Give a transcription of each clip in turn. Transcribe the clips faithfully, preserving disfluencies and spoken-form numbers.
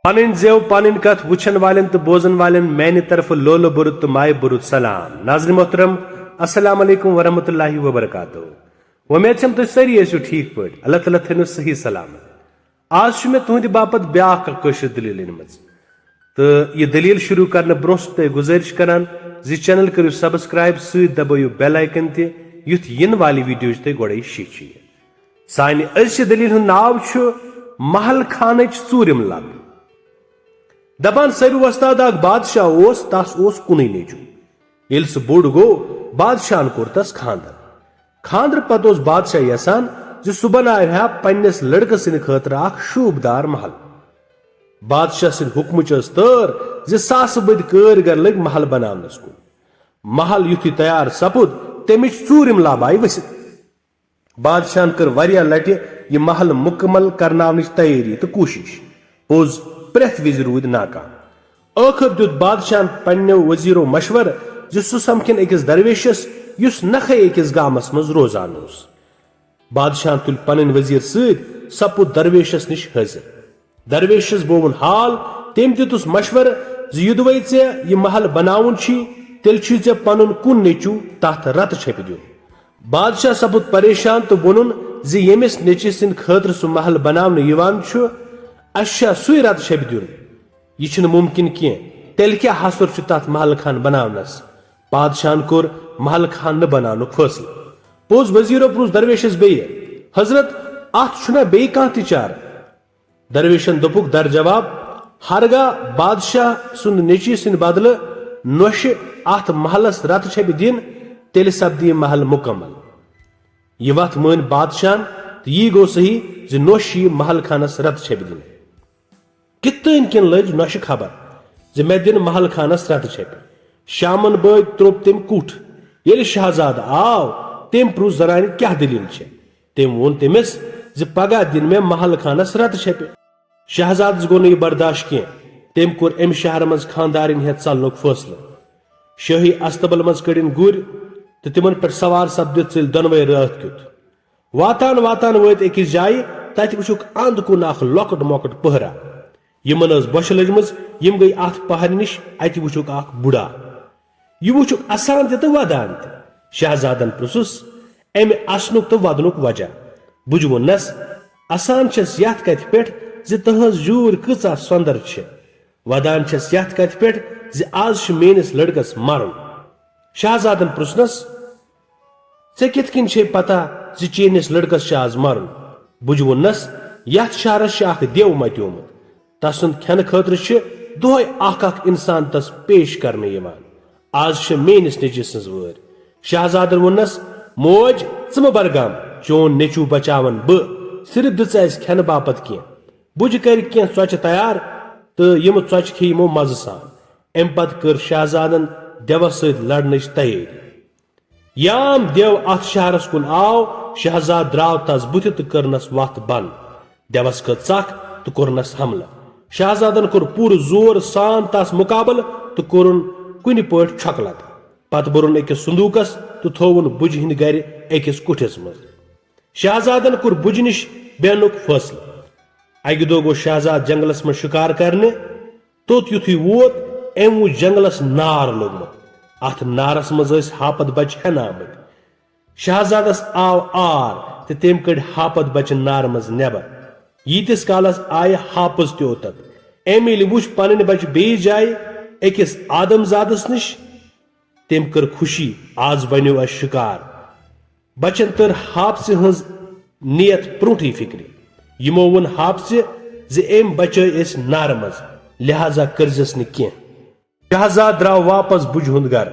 پنٕنۍ زٮ۪و، پنٕنۍ کتھ وٕچھن والٮ۪ن تہٕ بوزن والٮ۪ن میانہِ طرفہٕ لولہٕ بوٚرُت تہٕ مایہِ بوٚرُت سلام۔ ناظرین محترم، السلام علیکم ورحمۃ اللہ وبرکاتہ۔ وۄمید چھم تُہۍ سٲری ٲسِو ٹھیٖک پٲٹھۍ۔ اللہ تعالیٰ تھٲینو صحیح سلامت۔ آز چھُ مےٚ تُہنٛدِ باپتھ بیٛاکھ اکھ کٲشِر دٔلیٖل أنمٕژ۔ تہٕ یہِ دٔلیٖل شروٗع کرنہٕ برٛونٛہہ چھُس تۄہہِ گُزٲرِش کران زِ channel کٔرِو subscribe، سۭتۍ دبٲیِو bell icon تہِ، یُتھ یِنہٕ والہِ video چھِ تۄہہِ گۄڈَے شیٚچھِ یہِ۔ سانہِ أزچہِ دٔلیٖل ہُنٛد ناو چھُ محل خانٕچ ژوٗرِم لَب۔ دپان سٲرِو وۄستاد، اکھ بادشاہ اوس، تس اوس کُنُے نیٚچو۔ ییٚلہِ سُہ بوٚڑ گوٚو، بادشاہن کوٚر تس خانٛدر۔ خانٛدرٕ پتہٕ اوس بادشاہ یژھان زِ سُہ بناوِ ہا پننِس لڑکہٕ سٕنٛدِ خٲطرٕ اکھ شوٗبدار محل۔ بادشاہ سٕنٛدِ حُکمٕچ ٲس تٲر زِ ساسہٕ بٔدۍ کٲرۍ گر لٔگۍ محل بناونس کُن۔ محل یُتھُے تیار سپُد، تمِچ ژوٗرِم لب آیہِ ؤسِتھ۔ بادشاہن کٔر واریاہ لٹہِ یہِ محل مُکمل کرناونٕچ تیٲری تہٕ کوٗشِش۔ پوٚز، پرٛٮ۪تھ وِزِ روٗدۍ ناکام۔ ٲخٕر دیُت بادشاہن پننیو وزیرو مشورٕ زِ سُہ سمکھن أکِس درویشس، یُس نکھے أکِس گامس منٛز روزان اوس۔ بادشاہن تُلۍ پنٕنۍ وزیر سۭتۍ، سپُد درویشس نِش حٲضِر۔ درویشس بووُن حال، تٔمۍ دیُتُس مشورٕ زِ یوٚدوَے ژےٚ یہِ محل بناوُن چھی، تیٚلہِ چھُے ژےٚ پنُن کُن نیٚچو تتھ رتہٕ چھپہِ دیُن۔ بادشاہ سپُد پریشان تہٕ ووٚنُن زِ ییٚمِس نیٚچوِ سٕنٛدِ خٲطرٕ سُہ محل بناونہٕ یِوان چھُ، اسہِ چھا سُے رتہٕ چھپہِ دیُن؟ یہِ چھُنہٕ مُمکِن کینٛہہ۔ تیٚلہِ کیٛاہ حصر چھُ تتھ محل خان بناونس؟ بادشاہن کوٚر محل خان نہٕ بناونُک فٲصلہٕ۔ پوٚز وزیرو پرُژھ درویشس بیٚیہِ، "حضرت، اتھ چھُنا بیٚیہِ کانٛہہ تہِ چارٕ؟" درویشن دوٚپُکھ در جواب، "ہرگاہ بادشاہ سُنٛد نیٚچوِ سٕنٛدِ بدلہٕ نۄشہِ اتھ محلس رتہٕ چھپہِ دِن، تیٚلہِ سپدِ یہِ محل مُکمل۔" یہِ وتھ مٲنۍ بادشاہن تہٕ یی گوٚو صحیح زِ نۄش یِیہِ محل خانس رتہٕ چھپہِ دِنہٕ۔ کِتھ تٲنۍ کِنۍ لٔج نۄشہِ خبر زِ مےٚ دِن محل خانس رتہٕ چھپہِ۔ شامن بٲگۍ تروٚپ تٔمۍ کُٹھ۔ ییٚلہِ شہزادٕ آو، تٔمۍ پرُژھ زنانہِ، "کیٛاہ دٔلیٖل چھےٚ؟" تٔمۍ ووٚن تٔمِس زِ پگاہ دِن مےٚ محل خانس رتہٕ چھپہِ۔ شہزادس گوٚو نہٕ یہِ برداشت کینٛہہ۔ تٔمۍ کوٚر امہِ شہرٕ منٛز خانٛدارِنۍ ہٮ۪تھ ژلنُک فٲصلہٕ۔ شٲہی استبل منٛز کٔڑِن گُرۍ تہٕ تِمن پٮ۪ٹھ سوار سپدِتھ ژٔلۍ دۄنوَے رٲتھ کیُتھ۔ واتان واتان وٲتۍ أکِس جایہِ، تتہِ وُچھُکھ اند کُن اکھ لۄکُٹ مۄکُٹ پٔہرا۔ یِمن ٲس بۄچھِ لٔجمٕژ، یِم گٔیہِ اتھ پہرِ نِش، اتہِ وُچھُکھ اکھ بُڈا۔ یہِ وُچھُکھ اسان تہِ تہٕ ودان تہِ۔ شہزادن پرُژھُس امہِ اسنُک تہٕ ودنُک وجہ۔ بُجہِ ووٚننس، "اسان چھس یتھ کتھِ پٮ۪ٹھ زِ تہنٛز جوٗرۍ کۭژاہ سۄندر چھِ۔ ودان چھس یتھ کتھِ پٮ۪ٹھ زِ از چھُ میٲنِس لڑکس مرُن۔" شہزادن پرُژھنس، "ژےٚ کِتھ کٔنۍ چھے پتہ زِ چٲنِس لڑکس چھُ از مرُن؟" بُجہِ ووٚننس، "یتھ شہرس چھُ اکھ دیو متیومُت۔ تسُنٛد کھٮ۪نہٕ خٲطرٕ چھِ دۄہے اکھ اکھ انسان تس پیش کرنہٕ یِوان۔ از چھِ میٲنِس نیٚچوِ سٕنٛز وٲرۍ۔" شہزادن ووٚننس، "موج، ژٕ مہٕ بر غم، چون نیٚچو بچاون بہٕ۔ صرف دِ ژٕ اسہِ کھٮ۪نہٕ باپتھ کینٛہہ۔" بُجہِ کرِ کینٛہہ ژۄچہِ تیار تہٕ یِم ژۄچہِ کھیٚیہِ یِمو مزٕ سان۔ امہِ پتہٕ کٔر شہزادن دیوس سۭتۍ لڑنٕچ تیٲری۔ یام دیو اتھ شہرس کُن آو، شہزاد درٛاو تس بُتھِ تہٕ کٔرنس وتھ بند۔ دیوس کھٔژ ژکھ تہٕ کوٚرنس حملہٕ۔ شہزادن کوٚر پوٗرٕ زور سان تس مقابلہٕ تہٕ کوٚرُن کُنہِ پٲٹھۍ چھۄکہٕ لد۔ پتہٕ بوٚرُن أکِس صندوٗقس تہٕ تھووُن بُجہِ ہٕنٛدِ گرِ أکِس کُٹھِس منٛز۔ شہزادن کوٚر بُجہِ نِش بیہنُک فٲصلہٕ۔ اکہِ دۄہ گوٚو شہزاد جنگلس منٛز شِکار کرنہِ۔ توٚت یُتھُے ووت، أمۍ وُچھ جنگلس نار لوٚگمُت۔ اتھ نارس منٛز ٲسۍ ہاپت بچہِ ہٮ۪نہٕ آمٕتۍ۔ شہزادس آو آر تہٕ تٔمۍ کٔڑۍ ہاپت بچہِ نارٕ منٛز نٮ۪بر۔ ییٖتِس کالس آیہِ ہاپٕژ تہِ اوٚتتھ۔ أمۍ ییٚلہِ وُچھ پنٕنۍ بچہِ بیٚیِس جایہِ أکِس آدم زادس نِش، تٔمۍ کٔر خوشی، "از بنیو اسہِ شِکار۔" بچن تٔر ہاپژِ ہٕنٛز نیت برونٹھٕے فکرِ۔ یِمو ووٚن ہاپژِ زِ أمۍ بچٲے أسۍ نارٕ منٛز، لہذا کٔرزٮ۪س نہٕ کینٛہہ۔ شہزاد درٛاو واپس بُجہِ ہُنٛد گرٕ۔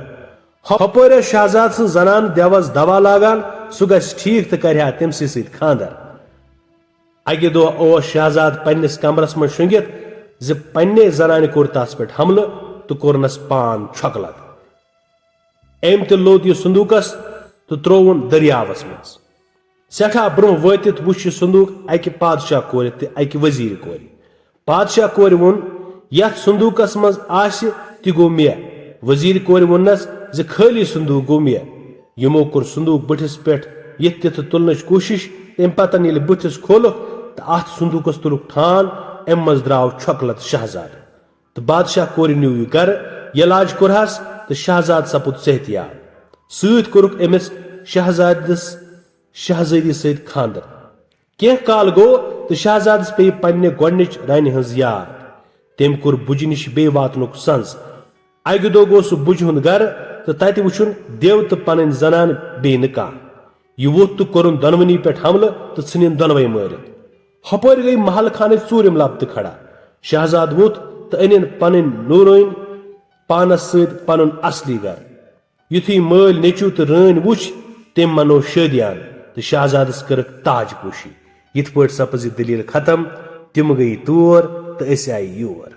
ہۄپٲرۍ ٲس شہزاد سٕنٛز زنان دیوس دوا لاگان، سُہ گژھِ ٹھیٖک تہٕ کرِ ہا تٔمۍ سٕے سۭتۍ خانٛدر۔ اکہِ دۄہ اوس شہزاد پننِس کمرس منٛز شۄنگِتھ زِ پننے زنانہِ کوٚر تس پٮ۪ٹھ حملہٕ تہٕ کوٚرنس پان چھۄکہٕ لد۔ أمۍ تہِ لوٚد یہِ صندوٗقس تہٕ ترووُن دٔریاوس منٛز۔ سٮ۪ٹھاہ برونٛہہ وٲتِتھ وُچھ یہِ صندوٗق اکہِ پادشاہ کورِ تہٕ اکہِ وزیرِ کورِ۔ پادشاہ کورِ ووٚن، "یتھ صندوٗقس منٛز آسہِ تہِ گوٚو مےٚ۔" وزیرِ کورِ ووٚننس زِ، "خٲلی صندوٗق گوٚو مےٚ۔" یِمو کوٚر صندوٗق بٔٹھِس پٮ۪ٹھ یِتھ تِتھ تُلنٕچ کوٗشِش۔ تمہِ پتن ییٚلہِ بٔٹھِس کھولُکھ تہٕ اتھ صندوٗقس تُلُکھ ٹھان، امہِ منٛز درٛاو چھۄکہٕ لد شہزادٕ۔ تہٕ بادشاہ کورِ نیوٗ یہِ گرٕ۔ یہِ علاج کوٚرہس تہٕ شہزادٕ سپُد صحت یاب۔ سۭتۍ کوٚرُکھ أمِس شہزادس شہزٲدی سۭتۍ خانٛدر۔ کینٛہہ کال گوٚو تہٕ شہزادس پیٚیہِ پننہِ گۄڈنِچ رانہِ ہٕنٛز یاد۔ تٔمۍ کوٚر بُجہِ نِش بیٚیہِ واتنُک سنز۔ اکہِ دۄہ گوٚو سُہ بُجہِ ہُنٛد گرٕ تہٕ تتہِ وُچھُن دیو تہٕ پنٕنۍ زنان بیٚیہِ نہٕ کانٛہہ۔ یہِ ووٚتھ تہٕ کوٚرُن دۄنوٕنی پٮ۪ٹھ حملہٕ تہٕ ژھٕنِن دۄنوَے مٲرِتھ۔ ہۄپٲرۍ گٔیہِ محل خانٕچ ژوٗرِم لب تہٕ کھڑا۔ شہزاد ووٚتھ تہٕ أنِن پنٕنۍ نوٗرٲنۍ پانس سۭتۍ پنُن اصلی گرٕ۔ یُتھُے مٲلۍ نیٚچوٗ تہٕ رٲنۍ وُچھ، تٔمۍ منوو شٲدیان تہٕ شہزادس کٔرٕکھ تاج پوشی۔ یِتھ پٲٹھۍ سپٕز یہِ دٔلیٖل ختم، تِم گٔیہِ تور تہٕ أسۍ آیہِ یور۔